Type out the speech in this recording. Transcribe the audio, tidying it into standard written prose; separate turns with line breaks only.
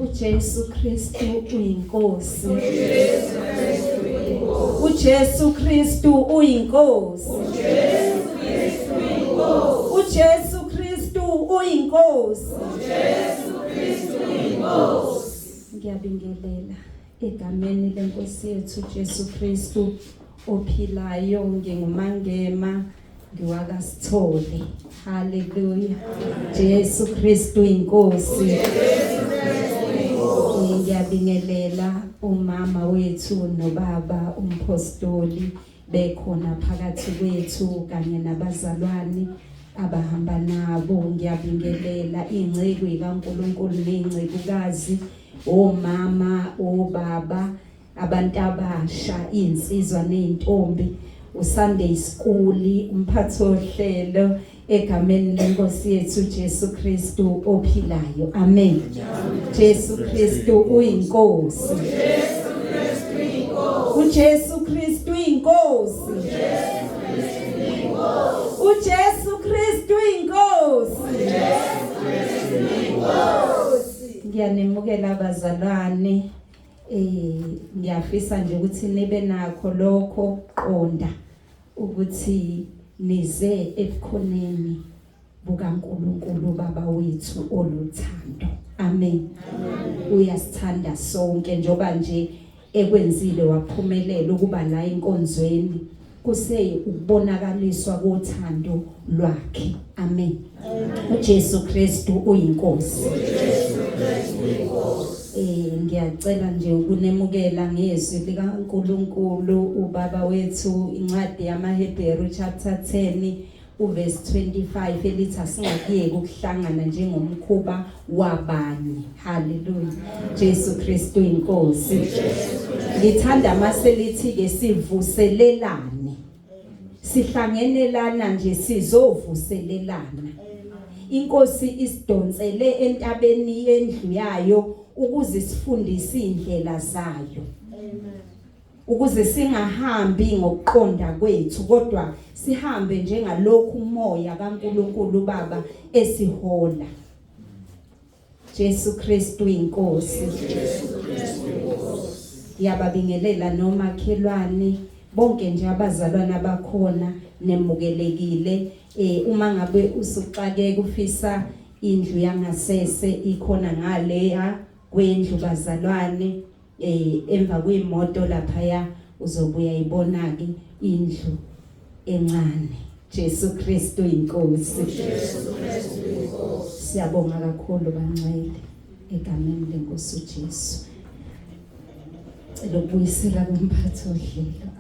uJesu Kristu uyinkosi. uJesu Kristu uyinkosi. uJesu Kristu uyinkosi. uJesu Kristu uyinkosi. uJesu Kristu uyinkosi. Ngiyabingelela egameni lenkosi yethu Jesu Kristu ophilayo ngingumangema ngiwakasithole. Haleluya. Jesu Kristu inkosi. Jesu Kristu inkosi. Ngiyabingelela umama wethu nobaba umpostoli bekhona phakathi kwethu kanye nabazalwane abahamba nabo. Ngiyabingelela ingceku kaNkuluNkulu nezincekukazi, omama, obaba, abantu abasha, insizwa nezintombi, uSunday school, umphathi ohlelo, egameni lenkosi yethu Jesu Kristu ophilayo. Amen. Jesu Kristu uyinkosi.
Jesu Kristu uyinkosi.
uJesu Kristu uyinkosi.
Jesu Kristu uyinkosi.
uJesu Kristu uyinkosi.
Jesu Kristu uyinkosi.
Ngiyanemukela abazalwane. Ngiyafisa nje ukuthi nibe nakho lokho qonda ukuthi nize ebukhoneni bukaNkuluNkulu Baba wethu oluthando. Amen. Uyasithanda sonke njoba nje ekwenzile waphumelela ukuba la enkonzweni kuse ukubonakaliswa kothando lwakhe. Amen. uJesu Kristu uyinkosi.
uJesu Kristu uyinkosi.
Ngiyacela nje ukunemukela ngezwi likaNkuluNkulu ubaba wethu, incwadi yamaHebheru chapter 10 uverse 25 elithi asingakuyeki ukuhlangana njengomkhuba wabanye. Haleluya. Jesu Kristu inkosi. Ngithanda maselithi ke sivuselelane. Sihlangene lana nje sizovuselelana. Inkosi isidonsele entabeni yendlu yayo ukuze sifundise indlela zayo. Ukuze singahambi ngokuqonda kwethu kodwa sihambe njengalokhu umoya kaNkuluNkulu Baba esihola. Jesu Kristu inkosi.
Jesu Kristu inkosi.
Ngiyababingelela nomakhelwane bonke nje abazalwana bakhona, nemukelekile. Uma ngabe usuxakeka ufisa indlu yangasese ikhona ngale ya kwendlu bazalwane, emva kwimoto lapha uzobuya ibona ke indlu encane. Jesu Kristu inkosi.
Jesu Kristu inkosi.
Siyabonga kakhulu bangcwele egameni lenkosi uJesu. Cela ukubuyisela kumphathi ohlelo.